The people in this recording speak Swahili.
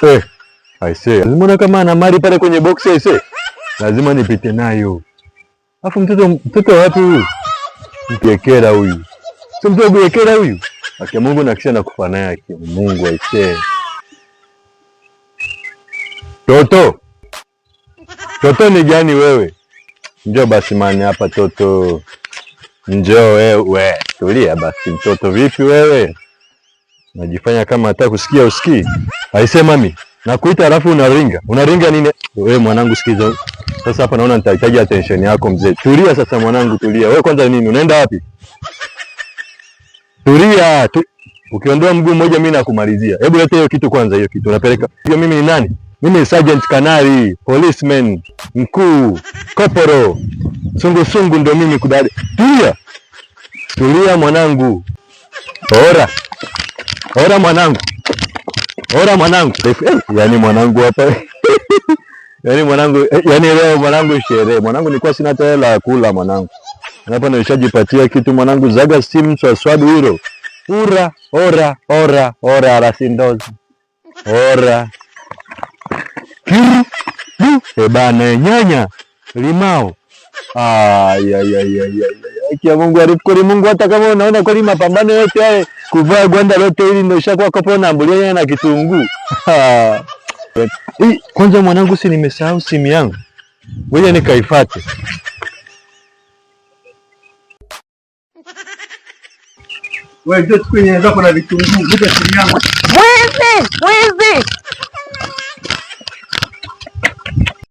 Eh, aisee, mbona kama ana mali pale kwenye box aisee? Lazima nipite nayo. Alafu mtoto wapi huyu? Mpiekera huyu. Sio mtoto Biekera huyu? Akia Mungu na kisha nakufa naye akia Mungu aisee. Toto. Toto ni gani wewe? Njoo basi mani hapa Toto. Njoo wewe. Tulia basi mtoto, vipi wewe? Najifanya kama hata kusikia usikii. Aisee mami, nakuita alafu unaringa. Unaringa nini? Wewe mwanangu sikiza. Sasa hapa naona nitahitaji attention yako mzee. Tulia sasa mwanangu, tulia. Wewe kwanza nini? Unaenda wapi? Tulia tu. Ukiondoa mguu mmoja mimi nakumalizia. Hebu leta hiyo kitu kwanza, hiyo kitu unapeleka. Hiyo mimi ni nani? Mimi ni Sergeant Kanali, policeman, mkuu, koporo. Sungu sungu ndo mimi kudadi. Tulia. Tulia mwanangu. Ora. Ora mwanangu. Ora mwanangu. Yaani mwanangu hapa. Yaani mwanangu, yaani leo mwanangu sherehe. Mwanangu nilikuwa sina hata hela ya kula mwanangu. Hapa nishajipatia kitu mwanangu, zaga simu swaswadu hilo. Ura, ora, ora, ora rasindozi. Ora. Kiru. Bu, ebana nyanya, limao. Ay, ay, ay, ay, ay. Haki ya Mungu alifukuri Mungu, hata kama unaona kweli mapambano yote haya kuvaa gwanda lote hili ndio ishakuwa kopo na ambulia nyanya na kitunguu. Kwanza mwanangu, si nimesahau simu yangu. Ngoja nikaifuate. Wewe njoo chukue nyanya zako na vitunguu, nipe simu yangu. Mwizi! Mwizi!